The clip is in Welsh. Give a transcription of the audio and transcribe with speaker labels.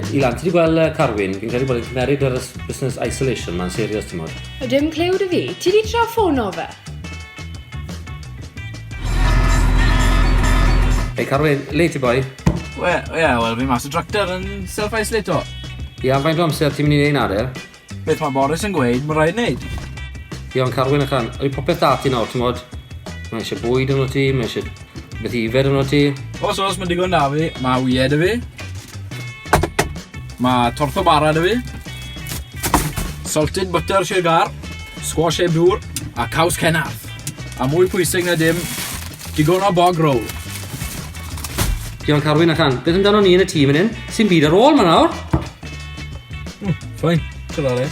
Speaker 1: Reit, Ilan, ti wedi gweld Carwyn? Fi'n credu bod e'n cymeryd yr business isolation ma'n serious, ti'n modd.
Speaker 2: O, dim cliw 'da fi. Ti 'di trio ffono fe?
Speaker 1: Hey Carwyn, le ti boi?
Speaker 3: Wel, ie, wel, fi mas o tractor yn self-isolato.
Speaker 1: Ia, faint o amser ti'n mynd i neud 'na de?
Speaker 3: Beth mae Boris yn gweud, mae rhaid neud.
Speaker 1: Ia, ond Carwyn ychan, ydy popeth da ti nawr, ti'n modd? Mae eisiau bwyd yno ti, mae eisiau beth i yfed yno ti.
Speaker 3: Os oes, mae digon da fi. Mae wyau da fi. Mae torth o bara da fi. Salted butter Sir Gar, squash heb dŵr, a caws cenarth. A mwy pwysig na dim, digon o bog roll.
Speaker 1: Diolch Carwyn a Chan. Beth amdano ni yn y tîm yn hyn? Sy'n byd ar ôl ma nawr?
Speaker 3: Fine. Tyla le.